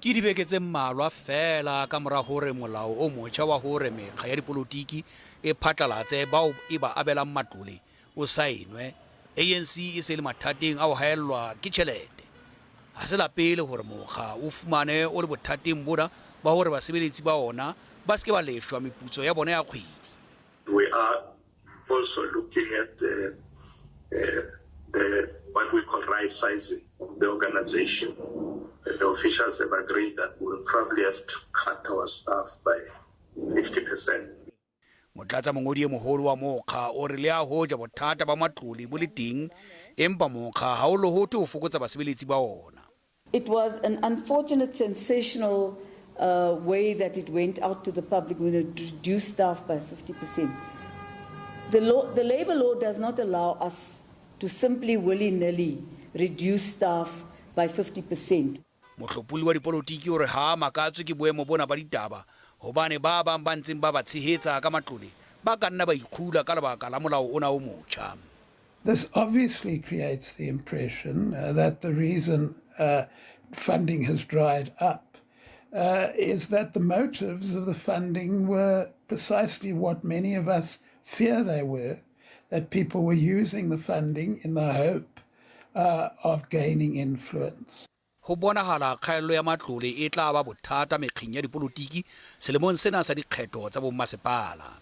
Ke dibeke tse mmalwa feela ka mora hore molao o motjha wa hore mekga ya dipolotiki e phatlalatse bao e ba abelang matlole o saenwe, ANC e se e le mathateng a ho haellwa ke tjhelete. Ha se la pele hore mokga o fumane o le bothateng bona ba hore basebeletsi ba ona ba se ke ba lefshwa meputso ya bona ya kgwedi. We are also looking at the, uh, the what we call right sizing of the organization. The officials have agreed that we'll probably have to cut our staff by 50%. Motlatsa mongodi e moholo wa mokga o re le a hoja bothata ba matlole bo le teng, empa mokga ha o lohothe ho fokotsa basebeletsi ba ona. It was an unfortunate, sensational way that it went out to the public when it reduced staff by 50%. The, law, the labor law does not allow us to simply willy-nilly reduce staff by 50%. Mohlopholli wa dipolotiki o re ha a makatswe ke boemo bona ba ditaba hobane ba bang ba ntseng ba ba tshehetsa ka matlole ba ka nna ba ikgula ka lebaka la molao ona o motjha. This obviously creates the impression that the reason funding has dried up is that the motives of the funding were precisely what many of us fear they were, that people were using the funding in the hope of gaining influence. Ho bonahala kgaello ya matlole e tla ba bothata mekgeng ya dipolotiki selemong sena sa dikgetho tsa bommasepala.